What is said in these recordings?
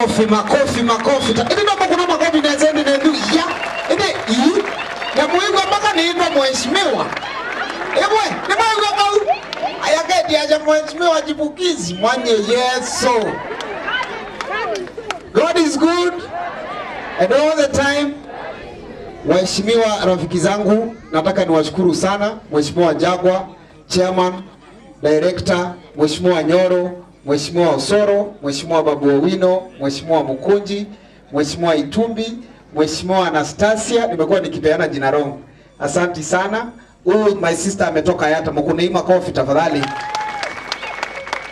Makofi, makofi, makofi. Ili ndo kuna makofi na zendi na ndu ya. Ende i na muigwa mpaka niitwa mheshimiwa. Ewe, ni muigwa kau. Ayaketi aja mheshimiwa Chipukeezy mwenye Yesu. God is good and all the time. Waheshimiwa rafiki zangu, nataka niwashukuru sana Mheshimiwa Jagwa, Chairman, Director, Mheshimiwa Nyoro, Mheshimiwa Osoro, Mheshimiwa Babu Owino, Mheshimiwa Mukunji, Mheshimiwa Itumbi, Mheshimiwa Anastasia, nimekuwa nikipeana jina wrong. Asanti sana. Huyu my sister ametoka Yata, mkuneima kofi tafadhali.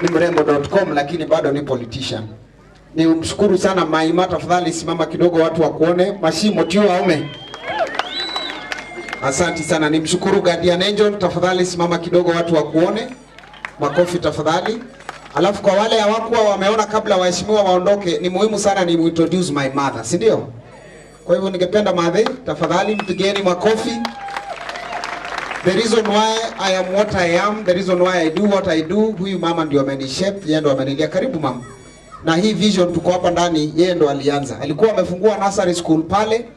Ni mrembo.com lakini bado ni politician. Ni mshukuru sana Maima, tafadhali simama kidogo watu wakuone. Mashimo tio aume. Asanti sana. Nimshukuru Guardian Angel, tafadhali simama kidogo watu wakuone. Makofi tafadhali. Alafu kwa wale hawakuwa wameona kabla waheshimiwa waondoke, ni muhimu sana ni introduce my mother, si ndio? Kwa hivyo ningependa madhe, tafadhali mpigeni makofi. The reason why I am what I am, the reason why I do what I do, huyu mama ndio amenishape, yeye ndio amenilia. Karibu mama. Na hii vision tuko hapa ndani, yeye ndo alianza. Alikuwa amefungua nursery school pale.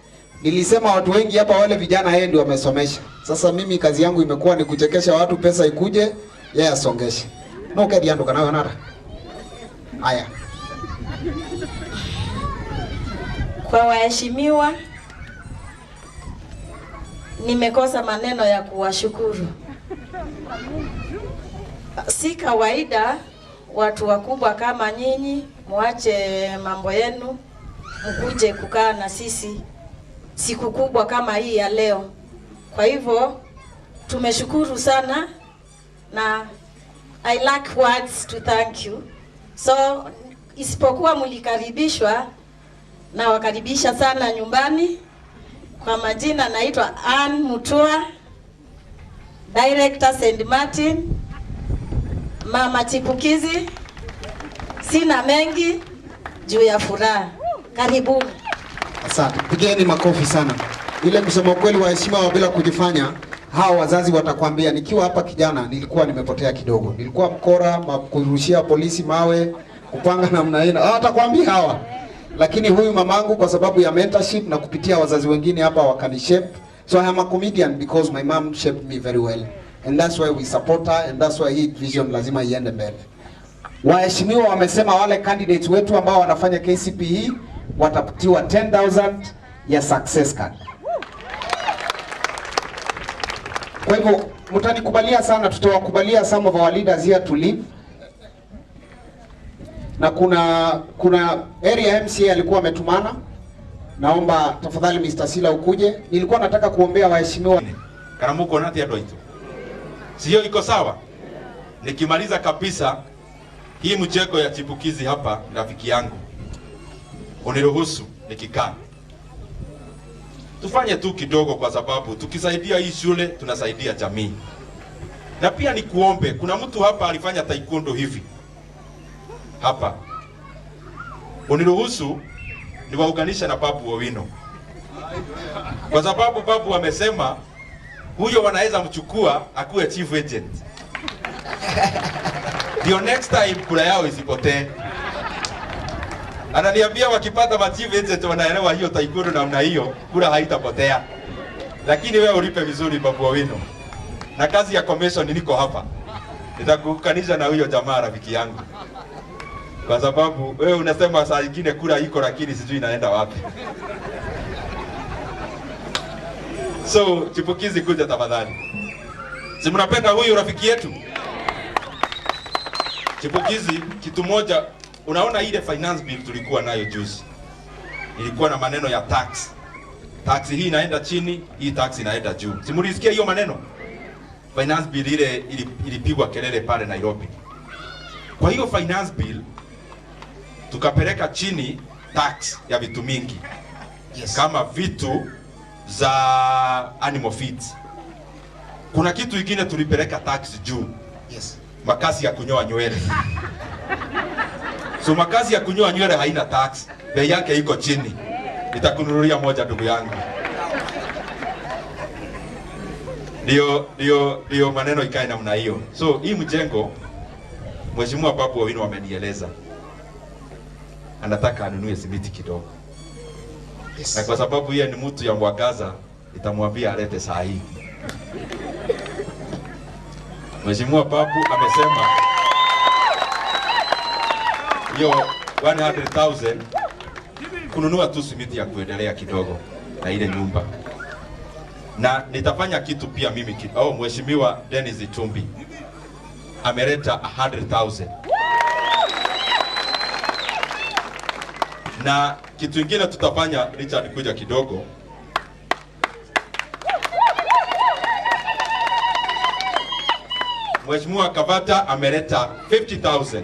Nilisema watu wengi hapa wale vijana yeye ndio amesomesha. Sasa mimi kazi yangu imekuwa ni kuchekesha watu, pesa ikuje, yeye asongeshe. No kedi ando kana nara. Haya. Kwa waheshimiwa, nimekosa maneno ya kuwashukuru. Si kawaida watu wakubwa kama nyinyi muache mambo yenu mkuje kukaa na sisi siku kubwa kama hii ya leo. Kwa hivyo tumeshukuru sana na I lack words to thank you. So isipokuwa mlikaribishwa na wakaribisha sana nyumbani. Kwa majina naitwa Ann Mutua, Director St. Martin, Mama Chipukeezy. Sina mengi juu ya furaha. Karibuni. Asante. Pigeni makofi sana. Ile kusema ukweli, waheshimiwa, bila kujifanya, hawa wazazi watakwambia nikiwa hapa kijana nilikuwa nimepotea kidogo. Nilikuwa mkora, kurushia polisi mawe, kupanga namna hii. Watakwambia hawa. Lakini huyu mamangu kwa sababu ya mentorship na kupitia wazazi wengine hapa wakanishape. So I am a comedian because my mom shaped me very well. And that's why we support her and that's why hii vision lazima iende mbele. Waheshimiwa wamesema wale candidates wetu ambao wanafanya KCPE watapatiwa 10,000 ya success card. Kwa hivyo mtanikubalia sana, tutawakubalia some of our leaders here to leave. Na kuna area MCA alikuwa ametumana. Naomba tafadhali Mr. Sila ukuje. Nilikuwa nataka kuombea waheshimiwa. Karamuko nati adoito. Sio iko sawa? Nikimaliza kabisa hii mcheko ya Chipukeezy hapa, rafiki yangu, uniruhusu nikikaa tufanye tu kidogo, kwa sababu tukisaidia hii shule tunasaidia jamii. Na pia nikuombe, kuna mtu hapa alifanya taekwondo hivi hapa, uniruhusu niwaunganishe na Babu Owino, kwa sababu Babu amesema huyo wanaweza mchukua akuwe chief agent, ndio next time kura yao isipotee. Ananiambia wakipata ma chief agent wanaelewa hiyo taekwondo namna hiyo, kura haitapotea. Lakini wewe ulipe vizuri Babu Owino. Na kazi ya commission niko hapa, nitakukanisha na huyo jamaa rafiki yangu, kwa sababu wewe unasema saa nyingine kura iko lakini sijui inaenda wapi. So Chipukeezy, kuja tafadhali. Si mnapenda huyu rafiki yetu Chipukeezy? Kitu moja, unaona ile finance bill tulikuwa nayo juzi, ilikuwa na maneno ya tax. Tax hii inaenda chini, hii tax inaenda juu. Si mlisikia hiyo maneno? Finance bill ile ilipigwa kelele pale Nairobi. Kwa hiyo finance bill tukapeleka chini tax ya vitu mingi. Yes. Kama vitu za animal feeds. Kuna kitu kingine tulipeleka tax juu. Yes. Makazi ya kunyoa nywele. So makazi ya kunyoa nywele haina tax, bei yake iko chini. Nitakununulia moja ndugu yangu. Ndio maneno ikae namna hiyo. So hii mjengo Mheshimiwa Babu Owino amenieleza. Anataka anunue simiti kidogo. Yes. Na kwa sababu yeye ni mtu ya mwangaza, nitamwambia alete saa hii. Mheshimiwa Babu amesema hiyo 100,000 kununua tu simiti ya kuendelea kidogo na ile nyumba. Na nitafanya kitu pia mimi oh, Mheshimiwa Dennis Itumbi ameleta 100,000. Na kitu kingine tutafanya, Richard kuja kidogo. Mheshimiwa Kavata ameleta 50,000.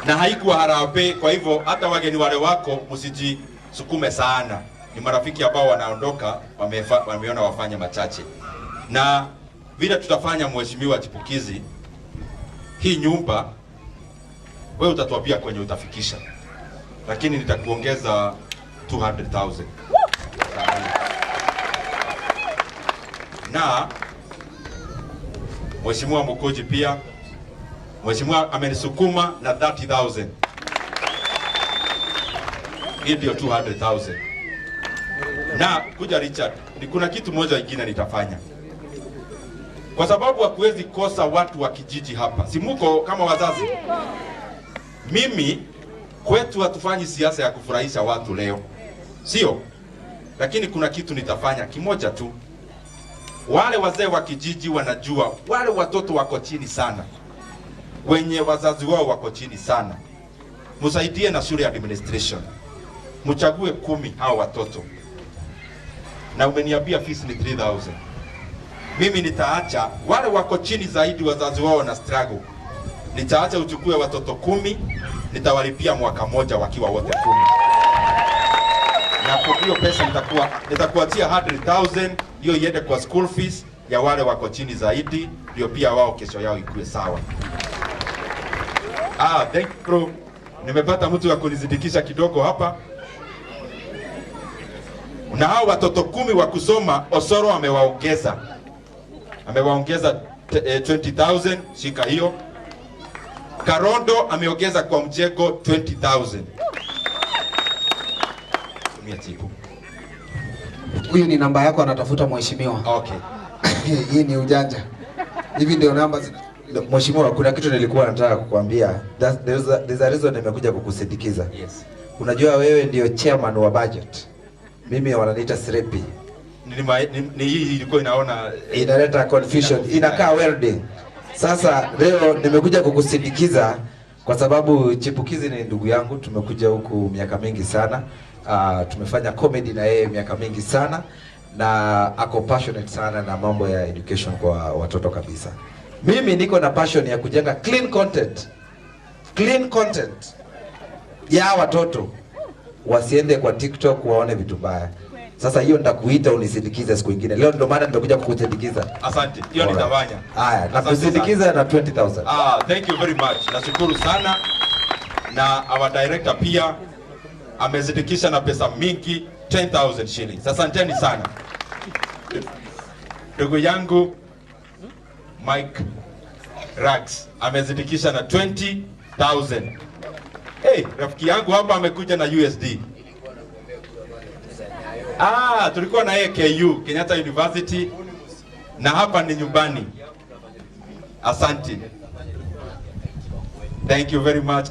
Na haikuwa harambee, kwa hivyo hata wageni wale wako msijisukume sana. Ni marafiki ambao wanaondoka wameona wafanye machache. Na vile tutafanya Mheshimiwa Chipukizi, hii nyumba wewe utatuambia kwenye utafikisha, lakini nitakuongeza 200,000. Na Mheshimiwa Mukoji pia, Mheshimiwa amenisukuma na 30,000. Hii ndio 200,000. Na kuja Richard, ni kuna kitu moja ingine nitafanya. Kwa sababu hakuwezi kosa watu wa kijiji hapa. Si muko kama wazazi? Mimi kwetu hatufanyi siasa ya kufurahisha watu leo. Sio? Lakini kuna kitu nitafanya kimoja tu. Wale wazee wa kijiji wanajua wale watoto wako chini sana, wenye wazazi wao wako chini sana. Msaidie na shule administration. Mchague 10 hao watoto. Na umeniambia fees ni 3,000. Mimi nitaacha wale wako chini zaidi wazazi wao na struggle. Nitaacha uchukue watoto 10, nitawalipia mwaka moja wakiwa wote 10. Na kwa hiyo pesa nitakuachia 100,000, hiyo iende kwa school fees ya wale wako chini zaidi, ndio pia wao kesho yao ikue sawa. Thank you. Nimepata mtu wa kunizidikisha kidogo hapa. Na hao watoto 10 wa kusoma Osoro amewaongeza. Amewaongeza 20,000, shika hiyo. Karondo ameongeza kwa mjengo 20,000. Tumia chipu. Huyu ni namba yako anatafuta mheshimiwa. Okay. Hii ni ujanja. Hivi ndio namba zina. Mheshimiwa, kuna kitu nilikuwa nataka kukuambia. There's a reason nimekuja kukusindikiza. Yes. Unajua wewe ndio chairman wa budget. Mimi wananiita Srepi. Ni hii ilikuwa inaona inaleta confusion, inakaa welding. Sasa leo nimekuja kukusindikiza kwa sababu Chipukizi ni ndugu yangu, tumekuja huku miaka mingi sana. Tumefanya comedy na yeye miaka mingi sana na ako passionate sana na mambo ya education kwa watoto kabisa. Mimi niko na passion ya kujenga clean content. Clean content ya watoto wasiende kwa TikTok waone vitu mbaya. Sasa hiyo nitakuita unisindikize siku nyingine. Leo ndio maana nimekuja kukusindikiza. Asante. Hiyo nitafanya. Haya, nakusindikiza na 20,000. Thank you very much. Nashukuru sana. Na our director pia amezidikisha na pesa mingi 10,000 shillings. Asanteni sana. Ndugu yangu Mike Rags amezidikisha na 20,000. Hey, rafiki yangu hapa amekuja na USD. Tulikuwa na AKU, Kenyatta University, na hapa ni nyumbani. Asante. Thank you very much.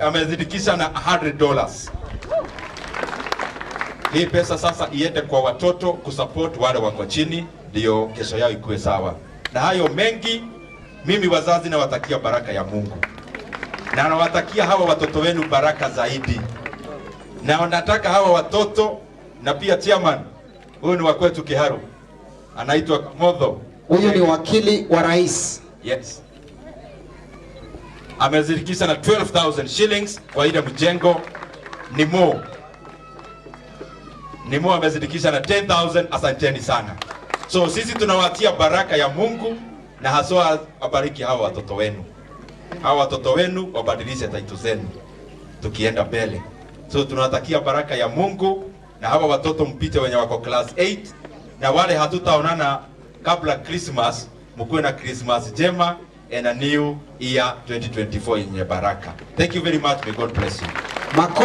Amezidikisha na $100. Hii pesa sasa iende kwa watoto kusupport wale wako chini, ndio kesho yao ikue sawa. Na hayo mengi, mimi wazazi nawatakia baraka ya Mungu. Na nawatakia hawa watoto wenu baraka zaidi. Na nataka hawa watoto, na pia chairman, huyu ni wa kwetu Kiharu. Anaitwa Kamotho. Huyu ni wakili wa rais. Yes. Amezidikisha na 12,000 shillings kwa ile mjengo. Nimo amezidikisha na 10,000. Asanteni sana. So sisi tunawatia baraka ya Mungu na haswa abariki hawa watoto wenu. Hawa watoto wenu wabadilishe title zenu tukienda mbele. So tunawatakia baraka ya Mungu na hawa watoto mpite wenye wako class 8, na wale hatutaonana kabla Christmas, mkuwe na Christmas njema and a new year 2024 yenye baraka. Thank you very much. May God bless you. Mako